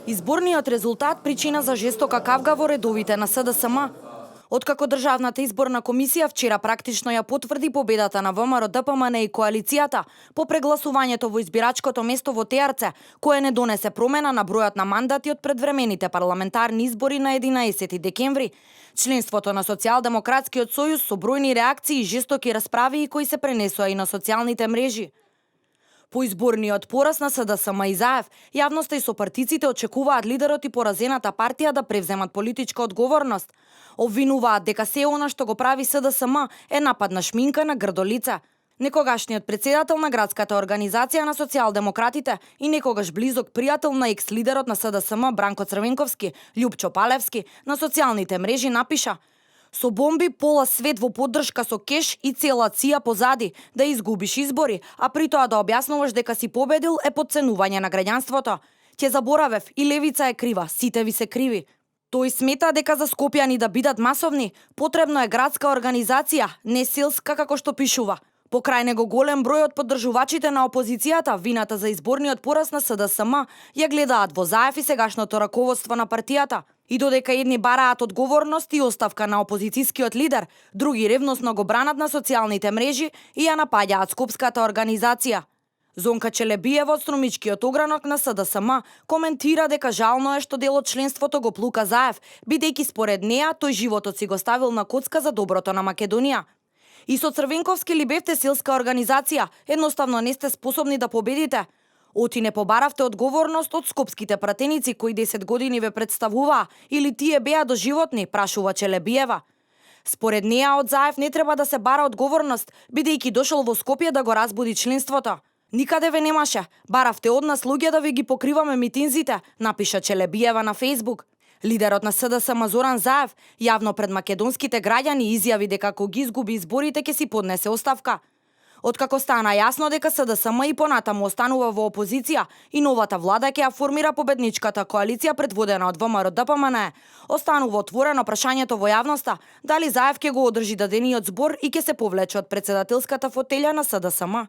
Изборниот резултат причина за жестока кавга во редовите на СДСМ. Откако Државната изборна комисија вчера практично ја потврди победата на ВМРО, ДПМН и коалицијата по прегласувањето во избирачкото место во Теарце, кое не донесе промена на бројот на мандати од предвремените парламентарни избори на 11 декември, членството на Социјалдемократскиот сојуз со бројни реакции и жестоки расправи кои се пренесоа и на социјалните мрежи. По изборниот пораз на СДСМ и ЗАЕВ, јавноста и сопартиците очекуваат лидерот и поразената партија да превземат политичка одговорност. Обвинуваат дека се она што го прави СДСМ е напад на шминка на грдо лице. Некогашниот председател на градската организација на социјалдемократите и некогаш близок пријател на екс-лидерот на СДСМ Бранко Црвенковски, Љупчо Палевски, на социјалните мрежи напиша: "Со бомби пола свет во поддршка со кеш и цела ција позади, да изгубиш избори, а при тоа да објаснуваш дека си победил е подценување на граѓанството. Ќе заборавев, и левица е крива, сите ви се криви." Тој смета дека за скопјани да бидат масовни, потребно е градска организација, не селска како што пишува. Покрај него голем број од поддржувачите на опозицијата вината за изборниот пораз на СДСМ ја гледаат во ЗАЕВ и сегашното раководство на партијата. И додека едни бараат одговорност и оставка на опозицијскиот лидер, други ревносно го бранат на социјалните мрежи и ја напаѓаат скопската организација. Зонка Челебиева од Струмичкиот огранок на СДСМ коментира дека жално е што дел од членството го плука ЗАЕВ, бидејќи според неа тој животот си го ставил на коцка за доброто на Македонија. И со Црвенковски ли бевте селска организација, едноставно не сте способни да победите. Оти не побаравте одговорност од скопските пратеници кои 10 години ве представуваа, или тие беа доживотни, прашува Челебиева. Според неа од ЗАЕВ не треба да се бара одговорност, бидејќи дошол во Скопје да го разбуди членството. Никаде ве немаше, баравте од нас луѓе да ви ги покриваме митинзите, напиша Челебиева на Фејсбук. Лидерот на СДСМ Зоран Заев јавно пред македонските граѓани изјави дека ако ги изгуби изборите ќе си поднесе оставка. Откако стана јасно дека СДСМ и понатаму останува во опозиција и новата влада ќе ја формира победничката коалиција предводена од ВМРО ДПМН, останува отворено прашањето во јавноста дали Заев ќе го одржи дадениот збор и ќе се повлече од председателската фотелја на СДСМ.